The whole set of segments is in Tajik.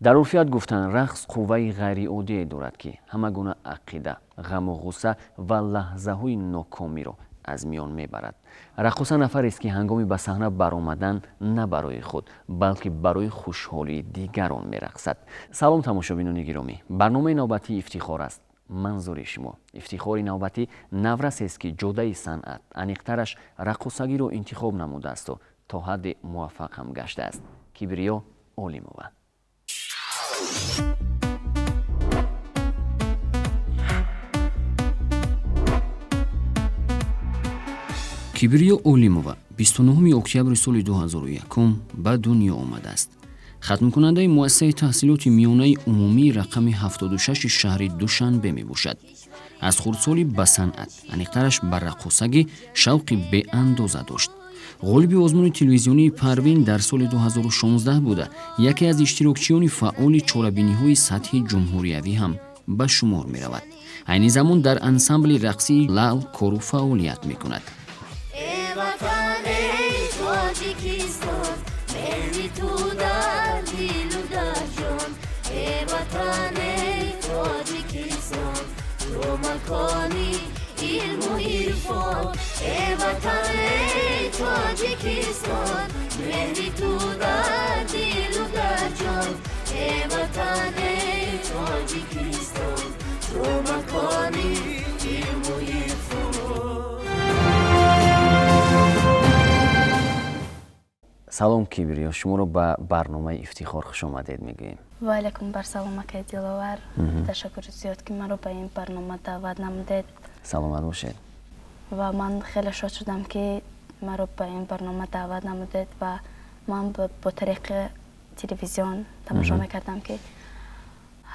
Дар урфият гуфтанд, рақс қувваи ғайриоддие дорад, ки ҳама гуна ақида, ғаму ғусса ва лаҳзаҳои нокомиро аз миён мебарад. Раққоса нафарест, ки ҳангоми ба саҳна баромадан на барои худ, балки барои хушҳолии дигарон мерақсад. Салом, тамошобинони гиромӣ. Барномаи навбатии Ифтихор аст. Манзури шумо. Ифтихори навбатӣ наврасест, ки ҷодаи санъат, аниқтараш раққосагиро интихоб намудаасту то ҳадде муваффақ ҳам гаштааст. Кибриё Олимова. Кибриё Олимова 29 октябри соли 2001 ба дунё омадааст. Хатмкунандаи муассисаи таҳсилоти миёнаи умумии рақами 76 шаҳри Душанбе мебошад. Аз хурдсолӣ ба санъат, аниқтараш ба раққосагӣ шавқи беандоза дошт. Ғолиби озмуни телевизионии Парвин дар соли 2016 буда, яке аз иштирокчиёни фаъоли чорабиниҳои сатҳи ҷумҳуриявӣ ҳам ба шумор меравад. Айни замон дар ансамбли рақсии Лаъл кору фаъолият мекунад. Салом, Кибриё, шуморо ба барномаи Ифтихор хуш омадед мегӯем. Ва алайкум барсалом, акай Диловар. Ташаккури зиёд, ки маро ба ин барнома даъват намудед. Саломат бошед. Ва ман хеле шод шудам, ки маро ба ин барнома даъват намудед, ва ман бо тариқи телевизион тамошо мекардам, ки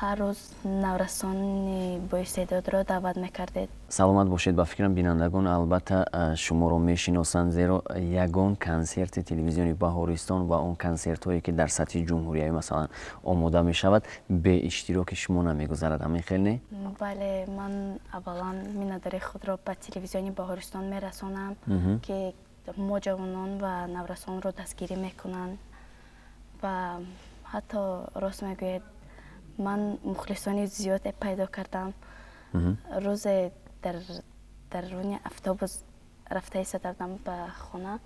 ҳар рӯз наврасони боистеъдодро даъват мекардед. Саломат бошед. Ба фикрам, бинандагон албатта шуморо мешиносанд, зеро ягон консерти телевизиони Баҳористон ва он консертҳое, ки дар сатҳи ҷумҳуриявӣ, масалан, омода мешавад, бе иштироки шумо намегузарад. Ҳамин хел не? Бале, ман аввалан миннатдории худро ба телевизиони Баҳористон мерасонам, ки мо ҷавонон ва наврасонро дастгирӣ мекунанд. Ва ҳатто рост мегӯед, ман мухлисони зиёде пайдо кардам. Рӯзе дар даруни автобус рафта истода будам ба хона,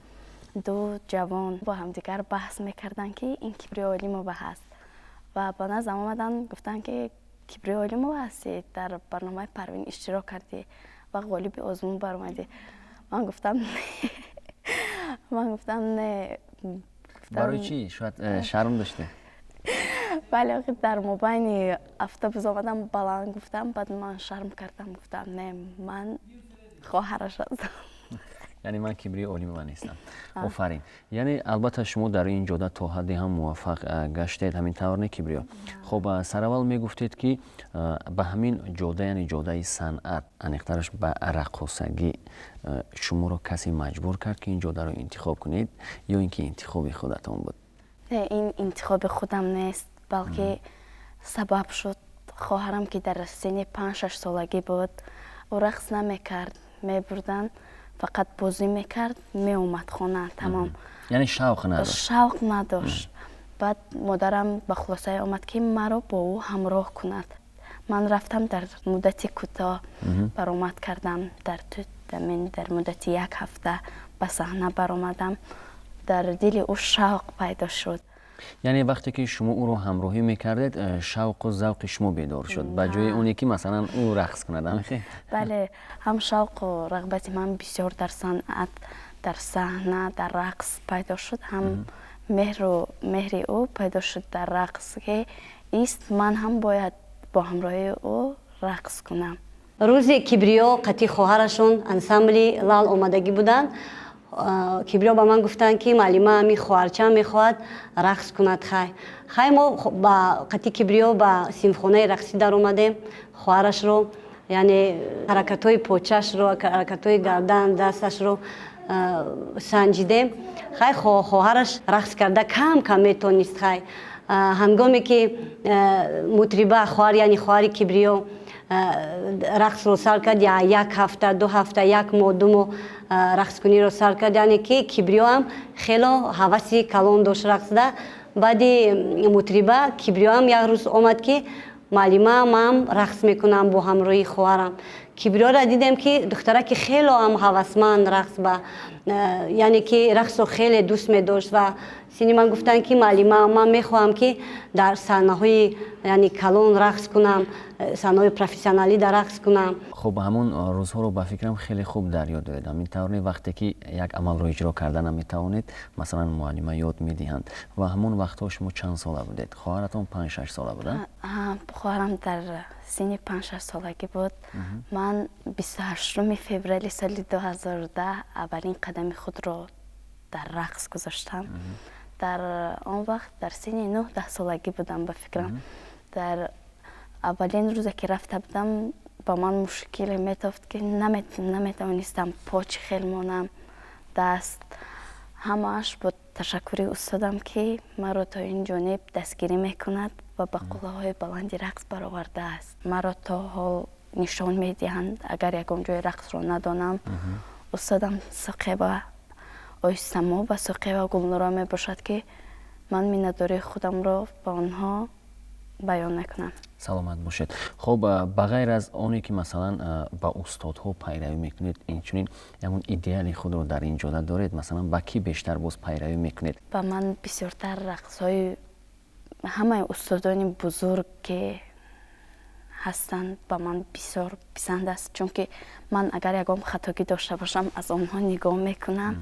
ду ҷавон бо ҳамдигар баҳс мекарданд, ки ин Кибриё Олимова ҳаст, ва ба наздам омаданд, гуфтанд, ки Кибриё Олимова ҳастӣ, дар барномаи Парвин иштирок кардӣ ва ғолиби озмун баромадӣ. Ман гуфтам, ман гуфтам, не. Барои чӣ? Шояд шарм доштед? Бале, охир дар мобайни автобус омадам, баланд гуфтам, баъд ман шарм кардам, гуфтам, не, ман хоҳараш ҳастам. Яъне ман Кибриё Олимова нестам. Офарин. Яъне албатта шумо дар ин ҷода то ҳадде ҳам муваффақ гаштед, ҳамин тавр не, Кибриё? Хуб, сараввал мегуфтед, ки ба ҳамин ҷода, яъне ҷодаи санъат, аниқтараш ба раққосагӣ шуморо касе маҷбур кард, ки ин ҷодаро интихоб кунед, ё ин ки интихоби худатон буд? Не, ин интихоби худам нест, балки сабаб шуд хоҳарам, ки дар синни 5-6 солагӣ буд. Ӯ рақс намекард, мебурданд, фақат бозӣ мекард, меомад хона, тамом. Яъне шавқ надошт? Шавқ надошт. Баъд модарам ба хулосае омад, ки маро бо ӯ ҳамроҳ кунад. Ман рафтам, дар муддати кӯтоҳ баромад кардам, дар муддати як ҳафта ба саҳна баромадам. Дар дили ӯ шавқ пайдо шуд. Яъне вақте ки шумо ӯро ҳамроҳӣ мекардед, шавқу завқи шумо бедор шуд, ба ҷои оне ки, масалан, ӯ рақс кунад, ҳамихел? Бале, ҳам шавқу рағбати ман бисёр дар санъат, дар саҳна, дар рақс пайдо шуд, ҳам меҳру меҳри ӯ пайдо шуд дар рақс, ки ист ман ҳам бояд бо ҳамроҳии ӯ рақс кунам. Рӯзе Кибриё қати хоҳарашон ансамбли Лал омадагӣ буданд. Кибриё ба ман гуфтанд, ки муаллима, ами хоҳарчам мехоҳад рақс кунад. Хай, хай, мо ба қати Кибриё ба синфхонаи рақсӣ даромадем. Хоҳарашро, яъне ҳаракатҳои почашро, ҳаракатҳои гардан, дасташро санҷидем. Хай, хоҳараш рақс карда кам кам метонист. Хай, ҳангоме ки мутриба, хоҳар, яъне хоҳари Кибриё рақсро сар кард, як ҳафта, 2 ҳафта, як моҳ, 2 моҳ рақскуниро сар кард, яъне ки Кибриёам хело ҳаваси калон дошт рақсда. Баъди мутриба Кибриёам як рӯз омад, ки муаллима, ман рақс мекунам бо ҳамроҳии хоҳарам. Кибриёро дидем, ки духтараки хело ҳам ҳавасманд рақс ба, яъне ки рақсро хеле дӯст медошт. Ва сини ман гуфтанд, ки муаллима, ман мехоҳам, ки дар саҳнаҳои, яъне, калон рақс кунам, саҳнаҳои профессионалӣ дар рақс кунам. Хуб, ҳамон рӯзҳоро ба фикрам хеле хуб дар ёд доред. Ҳамин тавр не? Вақте ки як амалро иҷро карда наметавонед, масалан, муаллима ёд медиҳанд. Ва ҳамон вақтҳо шумо чанд сола будед? Хоҳаратон 5-6 сола буда? Хоҳарам дар синни 5-6 солагӣ буд. Ман 28 феврали соли 2010 аввалин қадами худро дар рақс гузоштам. Дар он вақт дар синни 9-10 солагӣ будам, ба фикрам. Дар аввалин рӯзе ки рафта будам, ба ман мушкиле метофт, ки наметавонистам по чӣ хел монам, даст, ҳамааш. Бо ташаккури устодам, ки маро то ин ҷониб дастгирӣ мекунад ва ба қуллаҳои баланди рақс баровардааст. Маро то ҳол нишон медиҳанд, агар ягон ҷои рақсро надонам. Устодам Соқева Оистамо ва Соқева Гулнуро мебошад, ки ман миннатдории худамро ба онҳо баён мекунам. Саломат бошед. Хуб, ба ғайр аз оне ки, масалан, ба устодҳо пайравӣ мекунед, инчунин ягон идеали худро дар ин ҷода доред? Масалан, ба кӣ бештар боз пайравӣ мекунед? Ба ман бисёртар рақсҳои ҳамаи устодони бузург, ки ҳастанд, ба ман бисёр писанд аст, чунки ман агар ягон хатогӣ дошта бошам, аз онҳо нигоҳ мекунам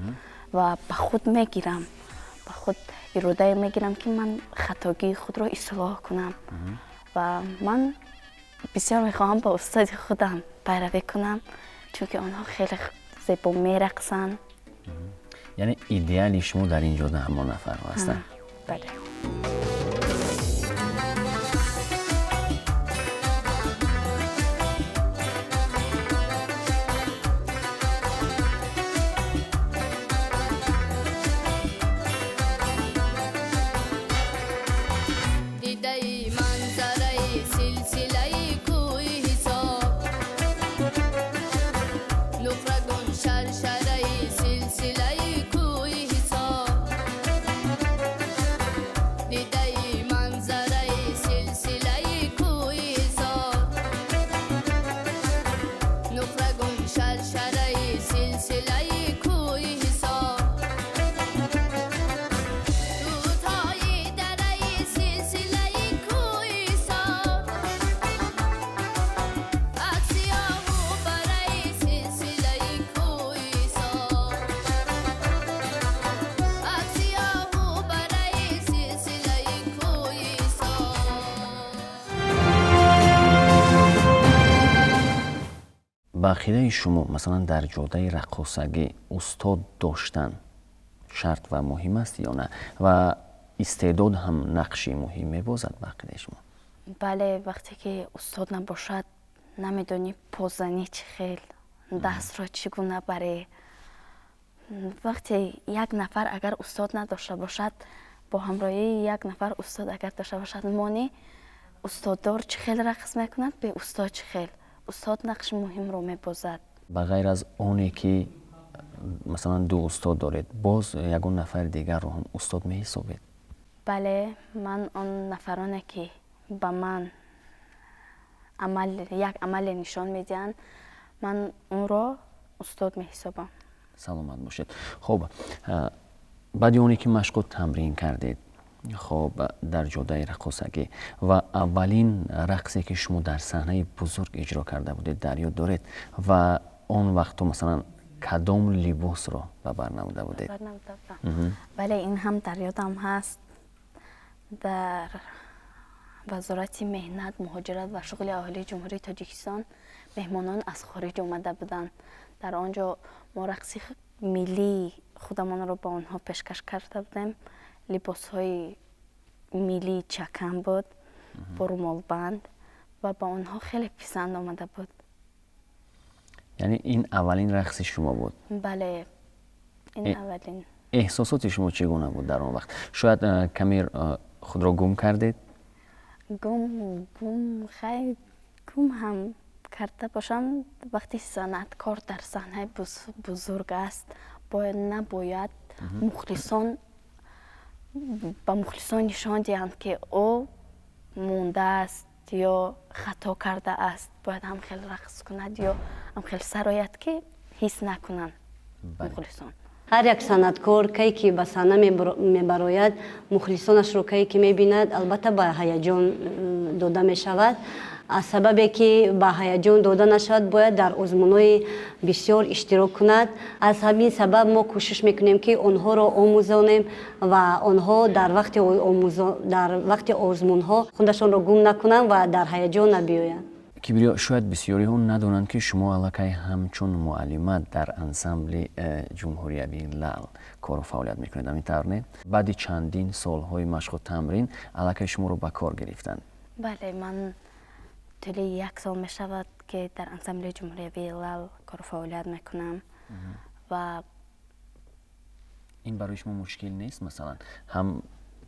ва ба худ мегирам, ба худ иродае мегирам, ки ман хатогии худро ислоҳ кунам. Ва ман бисёр мехоҳам ба устоди худам пайравӣ кунам, чунки онҳо хеле зебо мерақсанд. Яъне идеали шумо дар ин ҷода ҳамон нафарҳо ҳастанд? Бале. Ба ақидаи шумо, масалан, дар ҷодаи раққосагӣ устод доштан шарт ва муҳим аст ё на? Ва истеъдод ҳам нақши муҳим мебозад ба ақидаи шумо? Бале, вақте ки устод набошад, намедонӣ позанӣ чӣ хел, дастро чӣ гуна барӣ. Вақте як нафар агар устод надошта бошад, бо ҳамроҳии як нафар устод агар дошта бошад, монӣ устоддор чӣ хел рақс мекунад, бе устод чӣ хел. Устод нақши муҳимро мебозад. Ба ғайр аз оне ки, масалан, ду устод доред, боз ягон нафари дигарро ҳам устод меҳисобед? Бале, ман он нафароне, ки ба ман як амале нишон медиҳанд, ман онро устод меҳисобам. Саломат бошед. Хуб, баъди оне ки машқу тамрин кардед, хоб, дар ҷодаи раққосагӣ, ва аввалин рақсе ки шумо дар саҳнаи бузург иҷро карда будед, дар ёд доред? Ва он вақтҳо, масалан, кадом либосро ба бар намуда будед? Бале, ин ҳам дар ёдам ҳаст. Дар Вазорати меҳнат, муҳоҷират ва шуғли аҳолии Ҷумҳурии Тоҷикистон меҳмонон аз хориҷ омада буданд. Дар он ҷо мо рақси миллии худамонро ба онҳо пешкаш карда будем. Либосҳои миллии чакан буд бо румолбанд ва ба онҳо хеле писанд омада буд. Яъне ин аввалин рақси шумо буд? Бале, ин аввалин. Эҳсосоти шумо чӣ гуна буд дар он вақт? Шояд каме худро гум кардед? Гум, хай, гум ҳам карда бошам. Вақте санъаткор дар саҳнаи бузург аст, бояд набояд мухлисон Ба мухлисон нишон диҳанд, ки ӯ мондааст ё хато кардааст. Бояд ҳам хел рақс кунад ё ҳам хел сарояд, ки ҳис накунанд мухлисон. Ҳар як санъаткор, кае ки ба саҳна мебарояд, мухлисонашро кае ки мебинад, албатта, ба ҳаяҷон дода мешавад. Аз сабабе ки ба ҳаяҷон дода нашавад, бояд дар озмунҳои бисёр иштирок кунад. Аз ҳамин сабаб мо кӯшиш мекунем, ки онҳоро омӯзонем ва онҳо дар вақти озмунҳо худашонро гум накунанд ва дар ҳаяҷон набиёянд. Кибриё, шояд бисёриҳо надонанд, ки шумо аллакай ҳамчун муаллима дар ансамбли ҷумҳуриявии Лал кору фаъолият мекунед, ҳамин тавр не? Баъди чандин солҳои машқу тамрин аллакай шуморо ба кор гирифтанд. Бале, ман тӯли як сол мешавад, ки дар ансамбли ҷумҳуриявии Лал кору фаъолият мекунам ва Ин барои шумо мушкил нест? Масалан, ҳам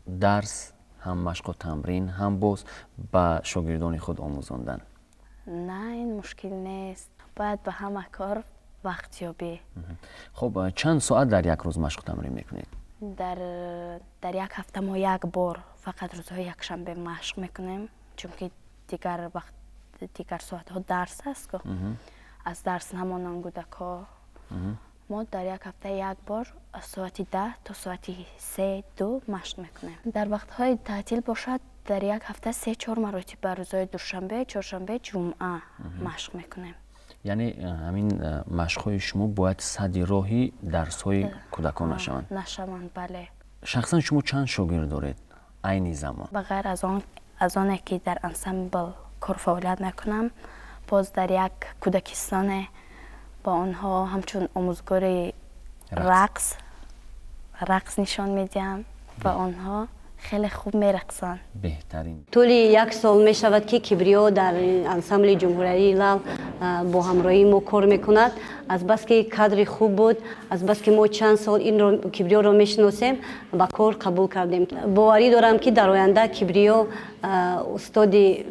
дарс, ҳам машқу тамрин, ҳам боз ба шогирдони худ омӯзондан. На, ин мушкил нест, бояд ба ҳама кор вақт ёбӣ. Хуб, чанд соат дар як рӯз машқу тамрин мекунед? Дар як ҳафта мо як бор, фақат рӯзҳои якшанбе машқ мекунем, чунки дигар вақт, дигар соатҳо дарс аст ку, аз дарс намонанд кӯдакҳо. Мо дар як ҳафта як бор аз соати 10 то соати 3-2 машқ мекунем. Дар вақтҳои таътил бошад, дар як ҳафта се чор маротиба, рӯзҳои душанбе, чоршанбе, ҷумъа машқ мекунем. Яъне ҳамин машқҳои шумо бояд садди роҳи дарсҳои кӯдакон нашаванд. Нашаванд, бале. Шахсан шумо чанд шогирд доред айни замон? Ба ғайр аз оне ки дар ансамбл корфаъолият мекунам, боз дар як кӯдакистоне ба онҳо ҳамчун омӯзгори рақс нишон медиҳам ва онҳо хеле хуб мерақсанд. Беҳтарин. Тӯли як сол мешавад, ки Кибриё дар ансамбли ҷумҳуриявии Лал бо ҳамроҳии мо кор мекунад. Азбаски кадри хуб буд, азбаски мо чанд сол инро, Кибриёро мешиносем, ба кор қабул кардем. Боварӣ дорам, ки дар оянда Кибриё устоди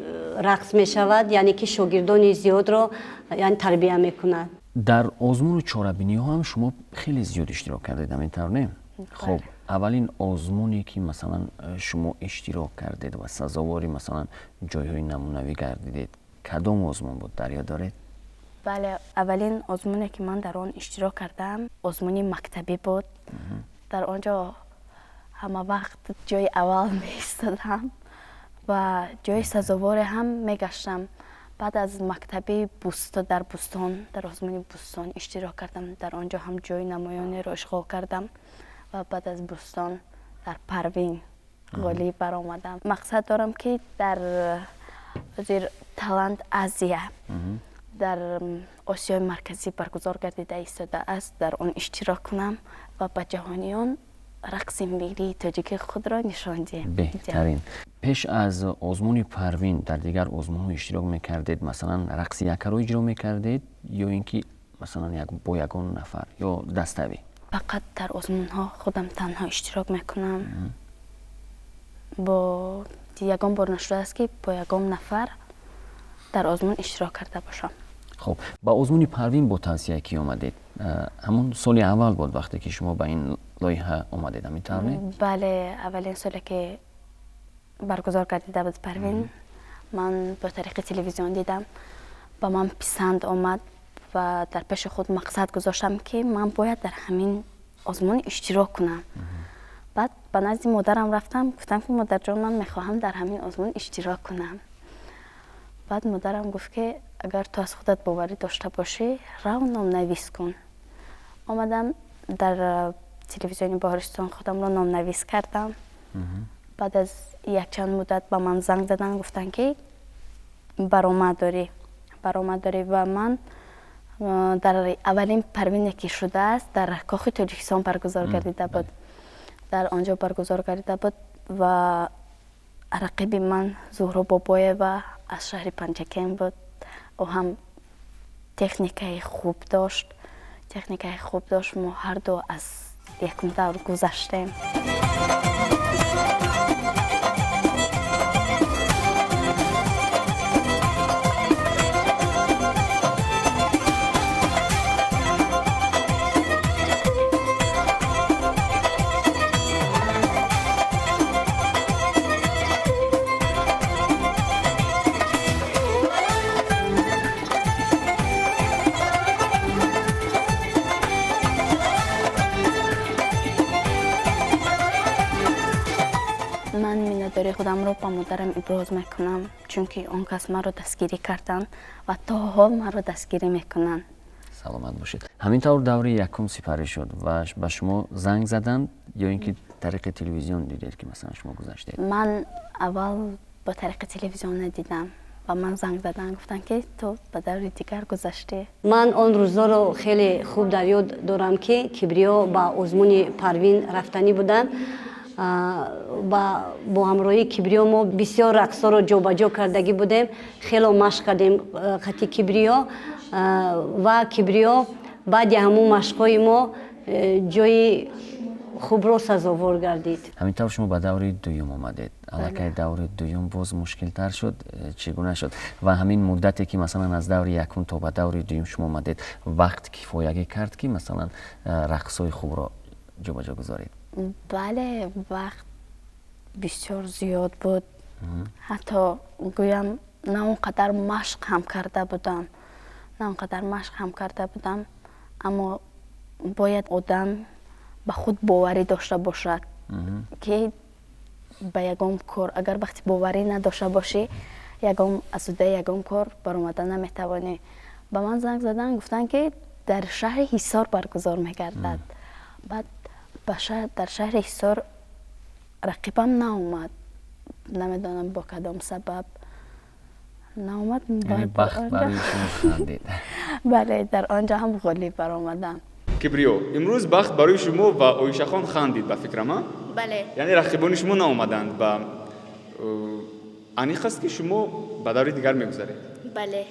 рақс мешавад, яъне ки шогирдони зиёдро, яъне, тарбия мекунад. Дар озмуну чорабиниҳо ҳам шумо хеле зиёд иштирок кардед, ҳамин тавр не? Хуб, аввалин озмуне ки, масалан, шумо иштирок кардед ва сазовори, масалан, ҷойҳои намунавӣ гардидед, кадом озмун буд, дар ёд доред? Бале, аввалин озмуне ки ман дар он иштирок кардам, озмуни мактабӣ буд. Дар он ҷо ҳама вақт ҷои аввал меистодам ва ҷои сазоворе ҳам мегаштам. Баъд аз мактабӣ Бусто, дар Бустон, дар озмуни Бустон иштирок кардам. Дар он ҷо ҳам ҷои намоёнеро ишғол кардам ва баъд аз Бустон дар Парвин ғолиб баромадам. Мақсад дорам, ки дар ҳозир Талант Азия дар Осиёи Марказӣ баргузор гардида истодааст, дар он иштирок кунам ва ба ҷаҳониён рақси миллии тоҷикии худро нишон диҳем. Беҳтарин. Пеш аз озмуни Парвин дар дигар озмунҳо иштирок мекардед? Масалан, рақси якаро иҷро мекардед ё ин ки, масалан, бо ягон нафар ё даставӣ? Фақат дар озмунҳо худам танҳо иштирок мекунам. Бо ягон бор нашудааст, ки бо ягон нафар дар озмун иштирок карда бошам. Хуб, ба озмуни Парвин бо тавсияи кӣ омадед? Ҳамон соли аввал буд, вақте ки шумо ба ин лоиҳа омадед, ҳамин тавр не? Бале, аввалин соле ки баргузор гардида буд Парвин, ман бо тариқи телевизион дидам, ба ман писанд омад ва дар пеши худ мақсад гузоштам, ки ман бояд дар ҳамин озмун иштирок кунам. Баъд ба назди модарам рафтам, гуфтам, ки модарҷон, ман мехоҳам дар ҳамин озмун иштирок кунам. Баъд модарам гуфт, ки агар ту аз худат боварӣ дошта бошӣ, рав, номнавис кун. Омадам, дар телевизиони Баҳористон худамро номнавис кардам. Баъд аз якчанд муддат ба ман занг заданд, гуфтанд, ки баромад дорӣ, баромад дорӣ. Ва ман дар аввалин Парвине ки шудааст, дар Кохи Тоҷикистон баргузор гардида буд, дар он ҷо баргузор гардида буд ва рақиби ман Зуҳро Бобоева аз шаҳри Панҷакент буд. Ӯ ҳам техникаи хуб дошт, техникаи хуб дошт. Мо ҳарду аз якум давр гузаштем. худамро ба модарам иброз мекунам, чунки он кас маро дастгирӣ карданд ва то ҳол маро дастгирӣ мекунанд. Саломат бошед. Ҳамин тавр даври якум сипарӣ шуд ва ба шумо занг заданд ё ин ки тариқи телевизион дидед, ки масалан шумо гузаштед? Ман аввал бо тариқи телевизион дидам ва ман занг заданд, гуфтанд, ки ту ба даври дигар гузаштӣ. Ман он рӯзҳоро хеле хуб дар ёд дорам, ки Кибриё ба озмуни Парвин рафтанӣ буданд. Бо ҳамроҳии Кибриё мо бисёр рақсҳоро ҷобаҷо кардагӣ будем, хело машқ кардем қати Кибриё, ва Кибриё баъди ҳамун машқҳои мо ҷои хубро сазовор гардид. Ҳамин тавр шумо ба даври дуюм омадед. Аллакай даври дуюм боз мушкилтар шуд, чӣ гуна шуд? Ва ҳамин муддате, ки масалан аз даври якум то ба даври дуюм шумо омадед, вақт кифоягӣ кард, ки масалан рақсҳои хубро ҷобаҷо гузоред? Бале, вақт бисёр зиёд буд. Ҳатто гӯям, на он қадар машқ ҳам карда будам, на он қадар машқ ҳам карда будам, аммо бояд одам ба худ боварӣ дошта бошад, ки ба ягон кор агар вақти боварӣ надошта бошӣ, ягон аз уҳдаи ягон кор баромада наметавонӣ. Ба ман занг заданд, гуфтанд, ки дар шаҳри Ҳисор баргузор мегардад. Баъд дар шаҳри Ҳисор рақибам наомад, намедонам бо кадом сабаб наомад. Бахт барои шумо хандид. Бале, дар он ҷо ҳам ғолиб баромадам. Кибриё, имрӯз бахт барои шумо ва Оишахон хандид, ба фикрам, а? Бале. Яъне рақибони шумо наомаданд ва аниқ аст, ки шумо ба даври дигар мегузаред. Бале.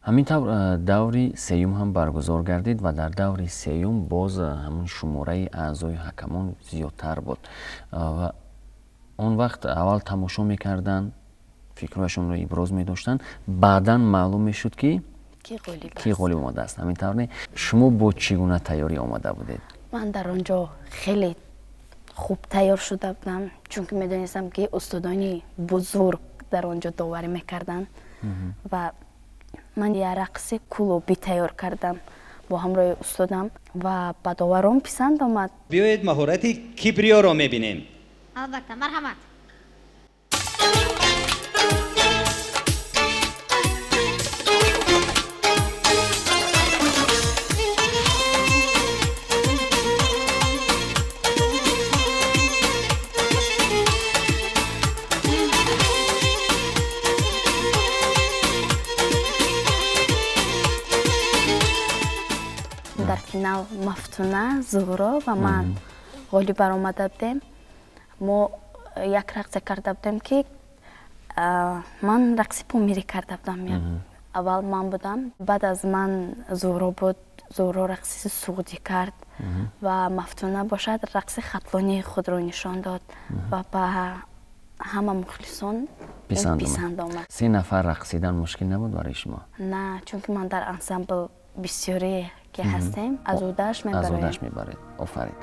Ҳамин тавр даври сеюм ҳам баргузор гардид ва дар даври сеюм боз ҳамун шумораи аъзои ҳакамон зиёдтар буд ва он вақт аввал тамошо мекарданд, фикрҳояшонро иброз медоштанд, баъдан маълум мешуд, ки ки ғолиб омадааст. Ҳамин тавр не? Шумо бо чӣ гуна тайёрӣ омада будед? Ман дар он ҷо хеле хуб тайёр шуда будам, чунки медонистам, ки устодони бузург дар он ҷо доварӣ мекарданд ва ман як рақси клубӣ тайёр кардам бо ҳамроҳи устодам ва ба доварон писанд омад. Биёед, маҳорати Кибриёро мебинем. Албатта, марҳамат. Дар финал Мафтуна, Зуҳро ва ман ғолиб баромада будем. Мо як рақсе карда будем, ки ман рақси помирӣ карда будам. Аввал ман будам, баъд аз ман Зуҳро буд. Зуҳро рақси суғдӣ кард ва Мафтуна бошад, рақси хатлонии худро нишон дод ва ба ҳама мухлисон писанд омад. Се нафар рақсидан мушкил набуд барои шумо? На, чунки ман дар ансамбл бисёре ки ҳастем, аз уҳдааш мебароем. Аз уҳдааш мебаред. Офарин.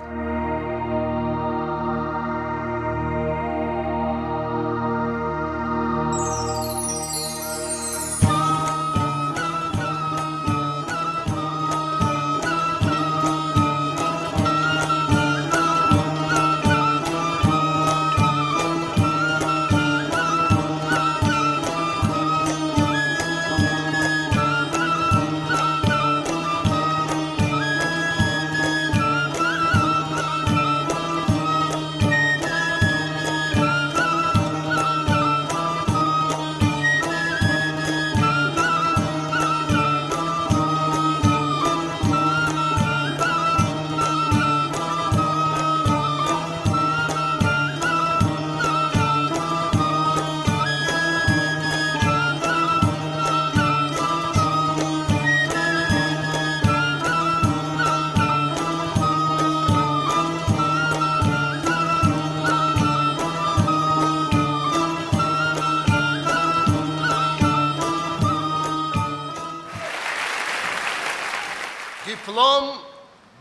Диплом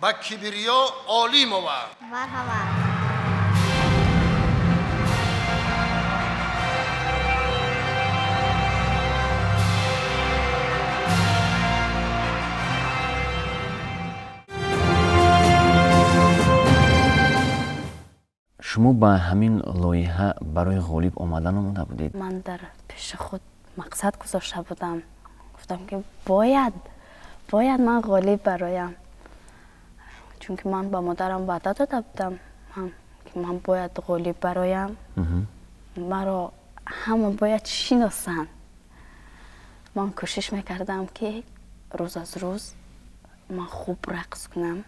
ба Кибриё Олимова. Марҳамат. Шумо ба ҳамин лоиҳа барои ғолиб омадан омода будед? Ман дар пеши худ мақсад гузошта будам. Гуфтам ки бояд ман ғолиб бароям. Чунки ман ба модарам ваъда дода будам, ки ман бояд ғолиб бароям. Маро ҳама бояд шиносанд. Ман кӯшиш мекардам, ки рӯз аз рӯз ман хуб рақс кунам.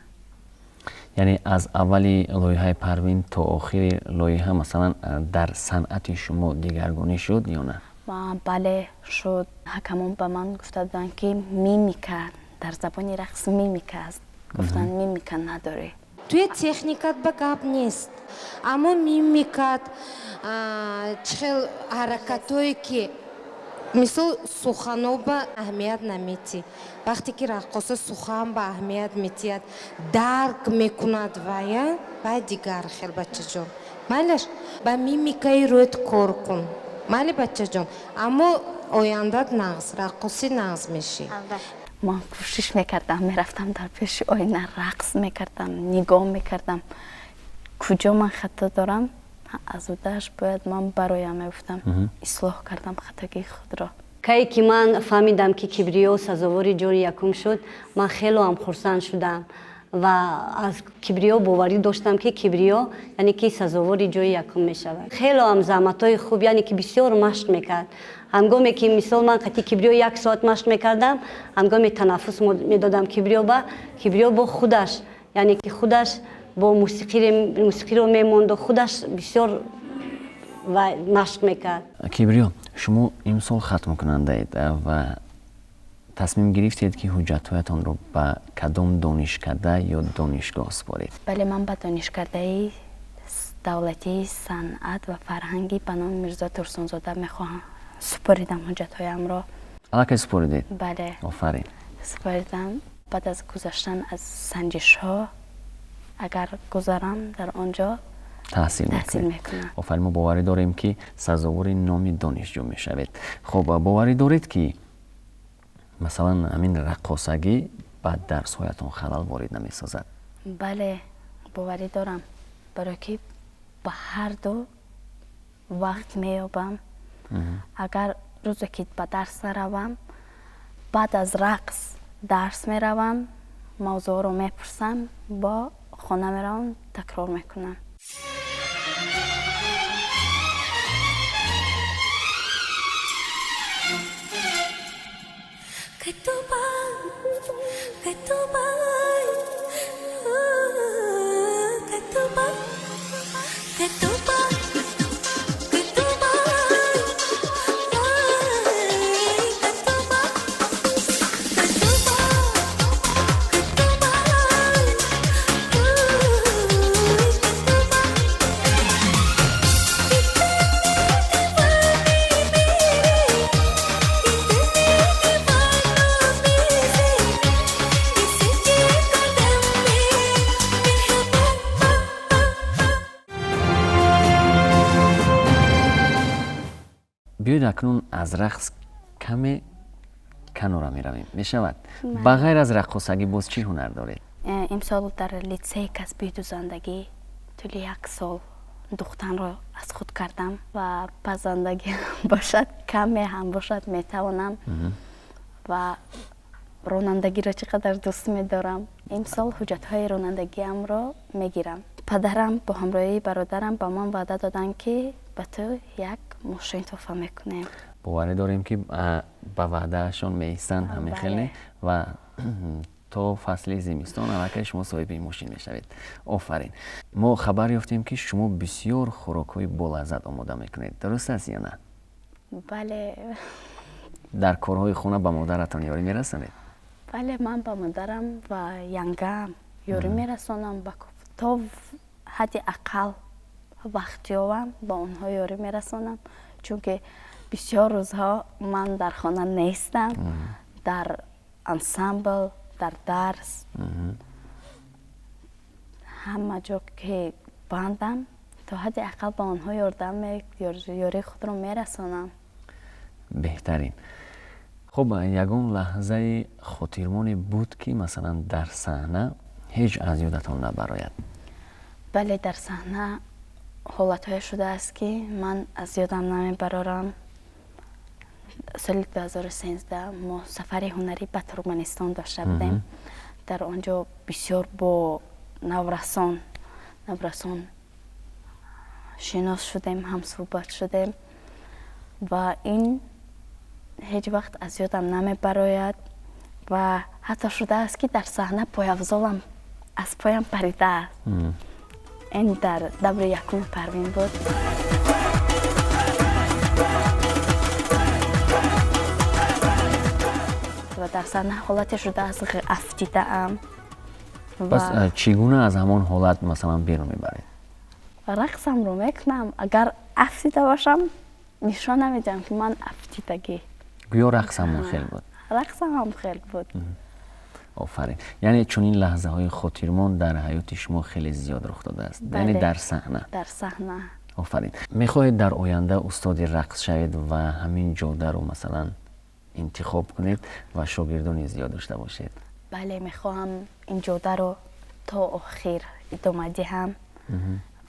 Яъне аз аввали лоиҳаи Парвин то охири лоиҳа, масалан, дар санъати шумо дигаргунӣ шуд ё на? Бале, шуд. Ҳакамон ба ман гуфта буданд, ки мимика, дар забони рақс мимика аст. Гуфтанд, мимика надорӣ. Туи техникат ба гап нест, аммо мимикат, чӣ хел ҳаракатое ки мисол сухано ба аҳамият наметӣ. Вақте ки раққоса сухан ба аҳамият метиҳад, дарк мекунад вая, вай дигар хел, бачаҷон. Майлаш, ба мимикаи рӯят кор кун. Майли, бачаҷон, аммо ояндат нағз, раққоси нағз мешӣ. Ман кӯшиш мекардам, мерафтам дар пеши оина рақс мекардам, нигоҳ мекардам. Куҷо ман хато дорам, аз удааш бояд ман бароям, мегуфтам. Ислоҳ кардам хатогии худро. Кае ки ман фаҳмидам, ки Кибриё сазовори ҷои якум шуд, ман хело ҳам хурсанд шудам ва аз Кибриё боварӣ доштам, ки Кибриё яъне ки сазовори ҷои якум мешавад. Хело ҳам заҳматҳои хуб, яъне ки бисёр машқ мекард. Ҳангоме ки мисол ман қати Кибриё як соат машқ мекардам, ҳангоме танаффус медодам Кибриё ба, Кибриё бо худаш, яъне ки худаш бо мусиқиро мемонду худаш бисёр машқ мекард. Кибриё, шумо имсол хатмкунандаед ва тасмим гирифтед, ки ҳуҷҷатҳоятонро ба кадом донишкада ё донишгоҳ супоред? Бале, ман ба донишкадаи давлатии санъат ва фарҳанги ба номи Мирзо Турсунзода мехоҳам супоридам ҳуҷҷатҳоямро. Аллакай супоридед? Бале. Офарин. Супоридам. Баъд аз гузаштан аз санҷишҳо, агар гузарам, дар он ҷо таҳсил мекунам. Офарин, мо боварӣ дорем, ки сазовори номи донишҷӯ мешавед. Хуб, боварӣ доред, ки масалан ҳамин раққосагӣ ба дарсҳоятон халал ворид намесозад? Бале, боварӣ дорам, барое ки ба ҳар ду вақт меёбам. Агар рӯзе ки ба дарс наравам, баъд аз рақс дарс меравам, мавзӯъро мепурсам, бо хона меравам, такрор мекунам. Биёед акнун аз рақс каме канора меравем. Мешавад? Ба ғайр аз раққосагӣ боз чӣ ҳунар доред? Имсол дар литсеи касбии дузандагӣ тӯли як сол духтанро аз худ кардам ва пазандагӣ бошад, каме ҳам бошад, метавонам. Ва ронандагиро чӣ қадар дӯст медорам. Имсол ҳуҷҷатҳои ронандагиамро мегирам. Падарам бо ҳамроҳии бародарам ба ман ваъда доданд, ки ба ту як мошин тӯҳфа мекунем. Боварӣ дорем, ки ба ваъдаашон меистанд, ҳамин хел не? Ва то фасли зимистон аллакай шумо соҳиби мошин мешавед. Офарин. Мо хабар ёфтем, ки шумо бисёр хӯрокҳои болаззат омода мекунед. Дуруст аст ё на? Бале. Дар корҳои хона ба модаратон ёрӣ мерасонед? Бале, ман ба модарам ва янгаам ёрӣ мерасонам. То ҳадди ақал вақт ёвам, ба онҳо ёрӣ мерасонам, чунки бисёр рӯзҳо ман дар хона нестам, дар ансамбл дар дарс, ҳама ҷо ки бандам, то ҳадди ақал ба онҳо ёрдам, ёрии худро мерасонам. Беҳтарин. Хуб, ягон лаҳзаи хотирмоне буд, ки масалан дар саҳна ҳеҷ аз ёдатон набарояд? Бале, дар саҳна ҳолатҳое шудааст, ки ман аз ёдам намебарорам. Соли 2013 мо сафари ҳунарӣ ба Туркманистон дошта будем. Дар он ҷо бисёр бо наврасон шинос шудем, ҳамсӯҳбат шудем ва ин ҳеҷ вақт аз ёдам намебарояд. Ва ҳатто шудааст, ки дар саҳна пойафзолам аз поям паридааст. Ин дар даври якуми Парвин буд. Ва дар саҳна ҳолате шудааст, афтидаам. Пас чӣ гуна аз ҳамон ҳолат масалан берун мебаред? Рақсамро мекунам. Агар афтида бошам, нишон намедиҳам, ки ман афтидагӣ. Гӯё рақсам хел буд. Рақсам ҳам хел буд. Офарин. Яъне чунин лаҳзаҳои хотирмон дар ҳаёти шумо хеле зиёд рух додааст. Яъне дар саҳна. Дар саҳна. Офарин. Мехоҳед дар оянда устоди рақс шавед ва ҳамин ҷодаро масалан интихоб кунед ва шогирдони зиёд дошта бошед? Бале, мехоҳам ин ҷодаро то охир идома диҳам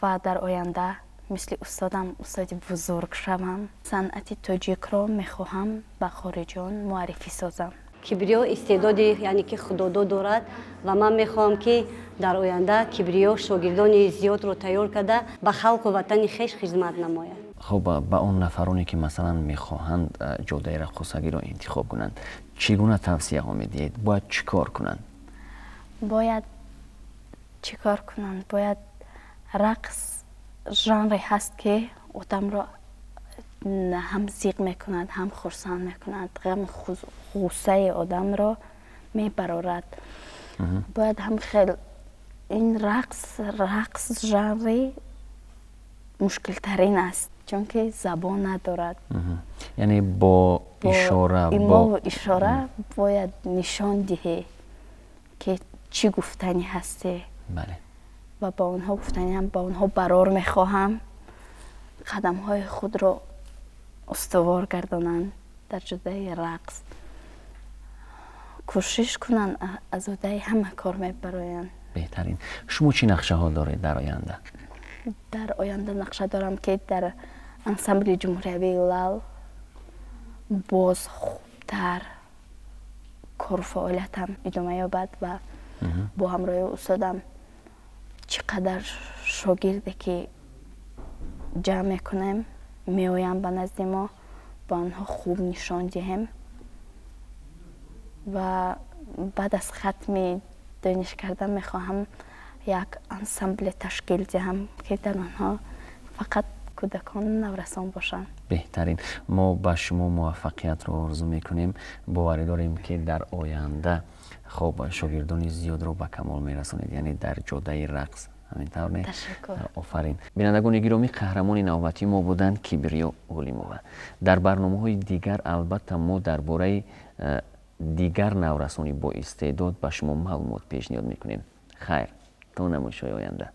ва дар оянда мисли устодам устоди бузург шавам. Санъати тоҷикро мехоҳам ба хориҷон муаррифӣ созам. Кибриё истеъдоди, яъне ки худодод дорад ва ман мехоҳам, ки дар оянда Кибриё шогирдони зиёдро тайёр карда, ба халқу ватани хеш хизмат намояд. Хуб, ба он нафароне, ки масалан мехоҳанд ҷодаи раққосагиро интихоб кунанд, чӣ гуна тавсияҳо медиҳед? Бояд чӣ кор кунанд? Бояд чӣ кор кунанд? Бояд рақс жанре ҳаст, ки одамро ҳам зиқ мекунад, ҳам хурсанд мекунад, ғаму ғуссаи одамро мебарорад. Бояд ҳам хел ин рақс жанри мушкилтарин аст, чунки забон надорад. Яъне бо ишора, имову ишора бояд нишон диҳӣ, ки чӣ гуфтанӣ ҳастӣ. Ва ба онҳо гуфтаниам, ба онҳо барор мехоҳам, қадамҳои худро устувор гардонанд дар ҷодаи рақс, кӯшиш кунанд, аз уҳдаи ҳама кор мебароянд. Беҳтарин. Шумо чӣ нақшаҳо доред дар оянда? Дар оянда нақша дорам, ки дар ансамбли ҷумҳуриявии Лал боз хубтар кору фаъолиятам идома ёбад ва бо ҳамроҳии устодам чӣ қадар шогирде ки ҷамъ мекунем, меоянд ба назди мо, ба онҳо хуб нишон диҳем ва баъд аз хатми дониш кардан мехоҳам як ансамбле ташкил диҳам, ки дар онҳо фақат кӯдакону наврасон бошанд. Беҳтарин. Мо ба шумо муваффақиятро орзу мекунем. Боварӣ дорем, ки дар оянда хоб шогирдони зиёдро ба камол мерасонед, яъне дар ҷодаи рақс. Ҳамин тавр, не? Офарин. Бинандагони гиромӣ, қаҳрамони навбатии мо буданд Кибриё Олимова. Дар барномаҳои дигар албатта мо дар бораи дигар наврасони боистеъдод ба шумо маълумот пешниҳод мекунем. Хайр, то намоишҳои оянда.